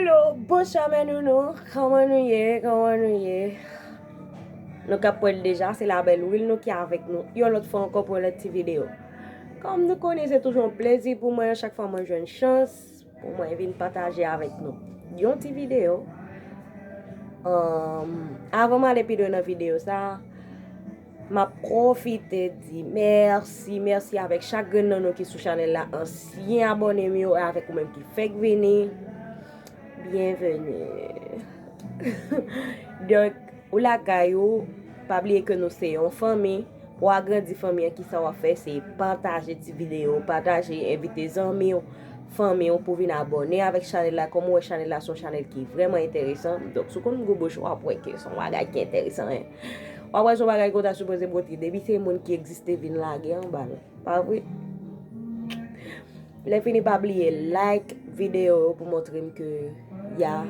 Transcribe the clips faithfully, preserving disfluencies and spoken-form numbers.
Hello, bonswa mè nou nou. Kòman nou ye? Kòman nou ye? Nou k ap wè l deja, se Labèl Will nou ki avèk nou yon lòt fwa ankò pou yon lòt ti videyo. Kòm nou konnen, se toujou yon plezi pou mwen chak fwa mwen jwenn chans pou mwen vin pataje avèk nou yon ti videyo. Anm, avan m ale pi lwen nan videyo sa, m ap pwofite di mèsi, mèsi avèk chak grenn nan nou ki sou chanèl la, ansyen abòne m yo, e avèk ou menm ki fèk vini. Byenveni. Donk, ou lakay ou, pa bliye ke nou se yon fanmi. Pou agrandi fanmi an, kisa w ap fè? Se pataje ti videyo, pataje, envite zanmi w, fanmi w pou vin abòne avèk chanèl la. Kòm ou wè, chanèl la se yon chanèl ki vrèman enteresan. Donk, si w konn gwo bouch, w ap wè ke se yon bagay ki enteresan, en. W ap wè se yon bagay ke w ta sipoze pote. Depi se moun ki egziste vin lage anba l. Pa vre? Lè fini, pa bliye like videyo yo pou montre m ke, ya,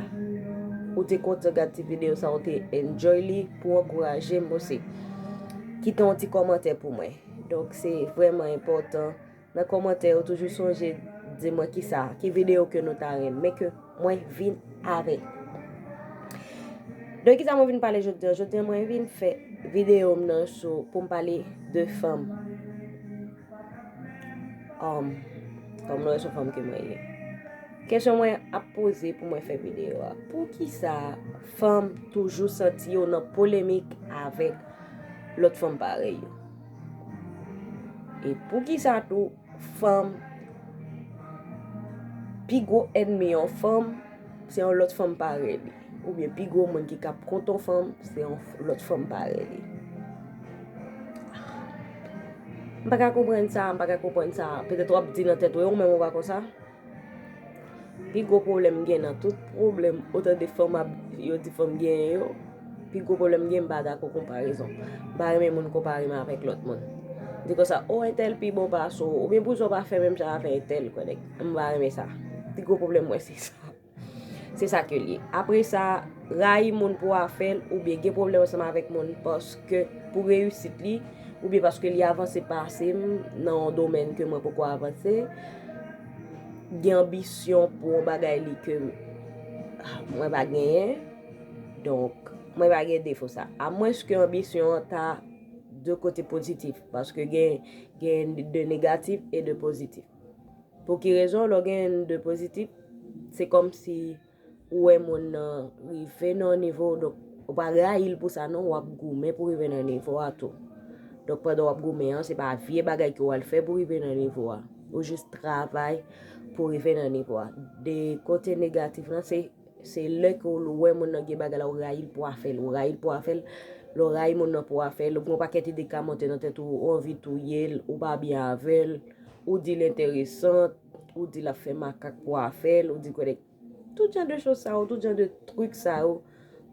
ou te kontan gad ti videyo sa, ou te enjoy li, pou ankouraje m osi. Kite yon ti kòmantè pou mwen. Donk, se vrèman enpòtan. Nan kòmantè yo, toujou sonje di mwen kisa, ki videyo ke nou ta renmen ke mwen vin avèk. De kisa mwen vin pale jodi a? Jodi a, mwen vin fè videyo m nan sou, pou m pale de fanm. Òm, kòm nou wè, se yon fanm ke mwen ye. Kesyon mwen ap poze pou mwen fè videyo a, poukisa fanm toujou santi yo nan polemik avèk lòt fanm parèy yo? E poukisa tou fanm, pi gwo ènmi yon fanm, se yon lòt fanm parèy li? Oubyen pi gwo moun ki kap kont yon fanm, se yon lòt fanm parèy li? M pa ka konprann sa, m pa ka konprann sa. Petèt w ap di nan tèt ou, e ou menm ou pa konsa? Pi gwo pwoblèm m gen nan tout pwoblèm, otan de fanm ap, yo di fanm genyen yo, pi gwo pwoblèm m gen, m pa dakò konparezon. M pa renmen moun konpare m avèk lòt moun. Di konsa, o, entèl pi bon pase w, oubyen poukisa w pa fè menm jan avèk entèl, kwè nèg. M pa renmen sa. Pi gwo pwoblèm mwen se sa. Se sa ke l ye. Apre sa, rayi moun pou afè l, oubyen gen pwoblèm ansanm avèk moun paske pou reyisit li, oubyen paske li avanse pase m nan yon domèn ke mwen poko avanse, gen anbisyon pou yon bagay li ke m, mwen pa genyen. Donk, mwen pa gen defo sa. Amwenske anbisyon an ta de kote pozitif, paske gen, gen de negatif e de pozitif. Pou ki rezon? Lè w gen de pozitif, se kòmsi ou wè moun nan rive nan yon nivo, donk, ou pa rayi l pou sa non, w ap goumen pou rive nan nivo a tou. Donk, pandan w ap goumen an, se pa vye bagay ke w al fè pou rive nan nivo a. Ou jis travay pou rive nan nivo a. De kote negatif lan, se, se lè ke w wè moun nan gen bagay la, ou rayi l pou afè l, ou rayi l pou afè l. Lè w rayi moun nan pou afè l, ou gen yon pakèt ide ka monte nan tèt ou, ou anvi touye l, ou pa byen avè l, ou di l enteresan, ou di l ap fè makak pou afè l, ou di kwè nèg. Tout jan de choz sa yo, tout jan de trik sa yo,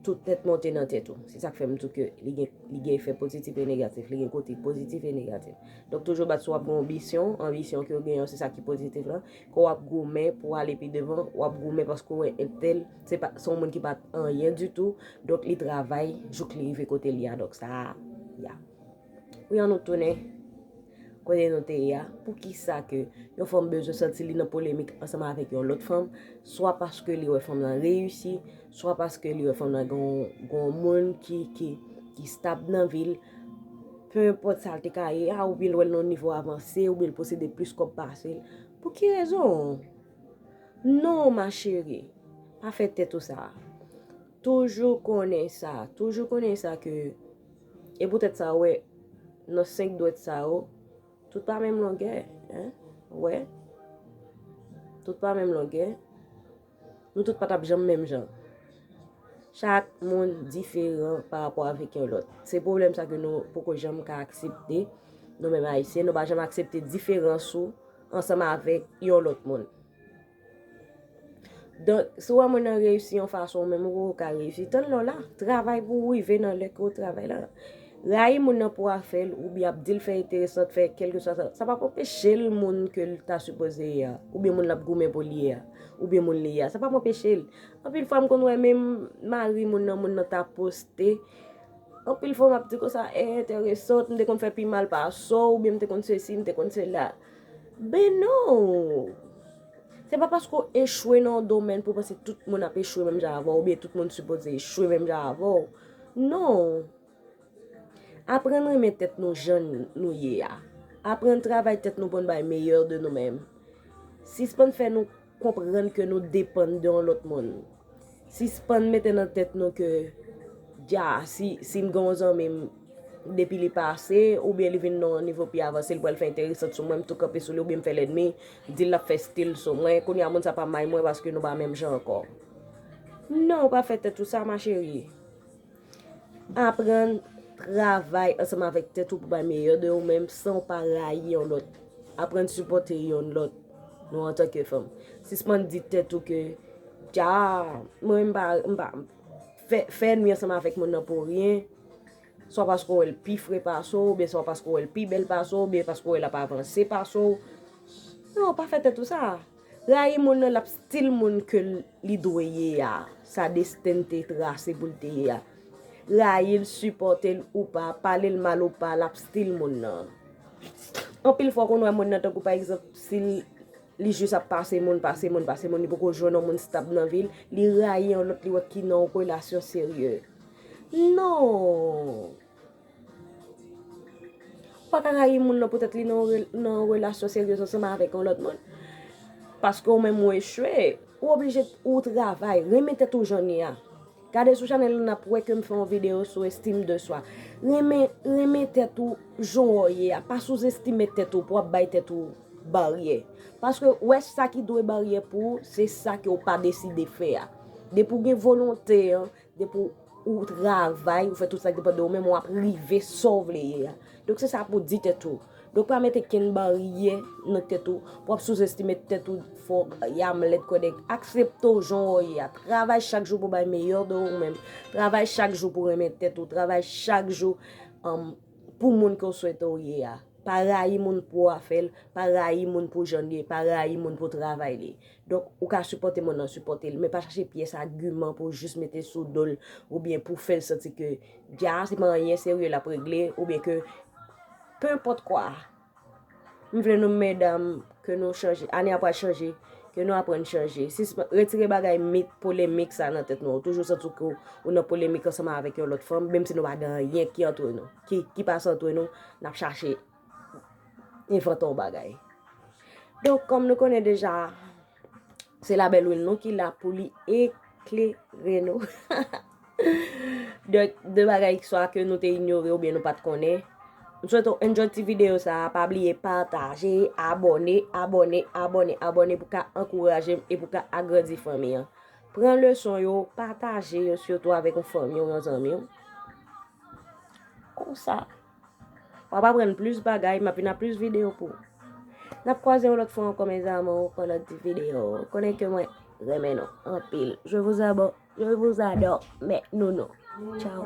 tout tèt monte nan tèt ou. Se sa k fè m di w ke li gen, li gen efè pozitif e negatif, li gen kote pozitif e negatif. Donk, toujou bat si w ap gen anbisyon, anbisyon ke w genyen an, se sa ki pozitif lan, ke w ap goumen pou ale pi devan, w ap goumen paske w wè entèl, se pa, se yon moun ki pa t anyen ditou, donk li travay jouk li rive kote l ye a, donk sa, ya. Wi, ann nou tounen kote nou te ye a. Poukisa ke yon fanm bezwen santi li nan polemik ansanm avèk yon lòt fanm, swa paske li wè fanm nan reyisi, swa paske li wè fanm nan gen yon, gen yon moun ki, ki, ki stab nan vi l, pe enpòt sa l te ka ye a, oubyen l wè l nan yon nivo avanse, oubyen l posede plis kòb pase l. Pou ki rezon? Non, ma chérie, pa fè tèt ou sa. Toujou konnen sa, toujou konnen sa ke, e poutèt sa, w wè, nan senk dwèt sa yo, tout pa menm longè, en, w wè, tout pa menm longè, nou tout pa t ap janm menm jan. Chak moun diferan pa rapò avèk yon lòt. Se pwoblèm sa ke nou poko janm ka aksepte, nou menm Ayisyen, nou pa janm aksepte diferans ou ansanm avèk yon lòt moun. Donk, si w wè moun nan reyisi yon fason, ou menm ou poko ka reyisi, tann lè w la, travay pou w rive nan lè ke w travay la. Rayi moun nan pou afè l, oubyen ap di l fè enteresan, fè kèlkeswa sa, sa p ap anpeche l moun ke l ta sipoze ye a, oubyen moun l ap goumen pou l ye a, oubyen moun li ye a, sa p ap anpeche l. Anpil fwa, m konn wè menm mari moun nan, moun nan ta poste, anpil fwa, m ap di konsa, e, enteresan, m te konn fè pi mal pase w, oubyen m te konn sesi, m te konn sela. Ben non! Se pa paske w echwe nan yon domèn pou w panse tout moun ap echwe menm jan avè w, oubyen tout moun sipoze echwe menm jan avè w. Non. Aprann renmen tèt nou jan nou ye a. Aprann travay tèt nou pou n bay meyè de nou menm. Sispann fè nou konprann ke nou depann de yon lòt moun. Sispann mete nan tèt nou ke, dja, si, si m gen yon zanmi m, depi li pase, oubyen li vin nan yon nivo pi avanse, li pral fè enteresant sou mwen, m tou kanpe sou li, oubyen m fè lènmi, m di l l ap fè stil sou mwen, kounye a moun sa pa may mwen paske nou pa menm jan ankò. Non, ou pa fè tèt ou sa, ma chérie. Aprann travay ansanm avèk tèt ou pou bay meyè de ou menm san w pa rayi yon lòt. Aprann sipòte yonn lòt, nou antanke fanm. Sispann di tèt ou ke, dja, mwen m pa, m pa, fè, fè ènmi ansanm avèk moun nan pou ryen. Swa paske w wè l pi fre pase w, oubyen swa paske w wè l pi bèl pase w, oubyen paske w wè l ap avanse pase w. Non, pa fè tèt ou sa. Rayi moun nan, l ap stil moun ke l, li dwe ye a. Sa desten te trase pou l te ye a. Rayi l, sipòte l ou pa, pale l mal ou pa, l ap stil moun nan. Anpil fwa, w konn wè moun nan, tankou pa egzanp, si l, li jis ap pase moun, pase moun, pase moun, li poko jwenn yon moun stab nan vi l, li rayi yon lòt, li wè ki nan yon relasyon serye. Non! Ou pa ka rayi moun nan poutèt li nan yon re-, nan yon relasyon serye ansanm avèk yon lòt moun. Paske ou menm ou echwe, ou oblije ou travay, renmen tèt ou jan l ye a. Gade sou chanèl la, n ap wè ke m fè yon videyo sou estime de soi. Renmen, renmen tèt ou jan w ye a. Pa souzestime tèt ou pou w ap bay tèt ou baryè. Paske wè sa ki dwe baryè pou ou, se sa ke w pa deside fè a. Depi w gen volonte an, depi w, ou travay, ou fè tout sa k depann de ou menm, w ap rive sa w vle ye a. Donk se sa pou di tèt ou. Donk pa mete kenn baryè nan tèt ou, pou w ap souzestime tèt ou, fò, yamlèt, kwè nèg. Aksepte w jan w ye a. Travay chak jou pou bay meyè de ou menm. Travay chak jou pou renmen tèt ou. Travay chak jou, um, pou moun ke w swete w ye a. Pa rayi moun pou afè l, pa rayi moun pou jan l ye, pa rayi moun pou travay li. Donk, ou ka sipòte moun nan, sipòte l, men pa chache pyès agiman pou w jis mete sou do l, oubyen pou w fè l santi ke dja se pa anyen serye l ap regle, oubyen ke, penpòt kwa. M vle nou medam, ke nou chanje, ane a pral chanje, ke nou aprann chanje. Sispann, retire bagay mit, polemik sa nan tèt nou. Ou toujou santi w ke w, ou nan polemik ansanm avèk yon lòt fanm, menm si nou pa gen anyen ki antre nou, ki, ki pase antre nou, n ap chache envante yon bagay. Donk, kòm nou konnen deja, se Labèl Wil nou ki la pou li eklere nou. Donk, de bagay swa ke nou te inyore oubyen nou pa t konnen. M swete w enjoy ti videyo sa a. Pa bliye pataje, abòne, abòne, abòne, abòne pou ka ankouraje m e pou ka agrandi fanmi an. Pran leson yo, pataje yo sitou avèk yon fanmi w, yon zanmi w. Konsa. W ap aprann plis bagay, m ap vin ak plis videyo pou ou. N ap kwaze yon lòt fwa ankò, mes amours, pou lòt ti videyo. Konnen ke mwen renmen nou anpil. Je vous adore, je vous adore, mes nounous. Ciao.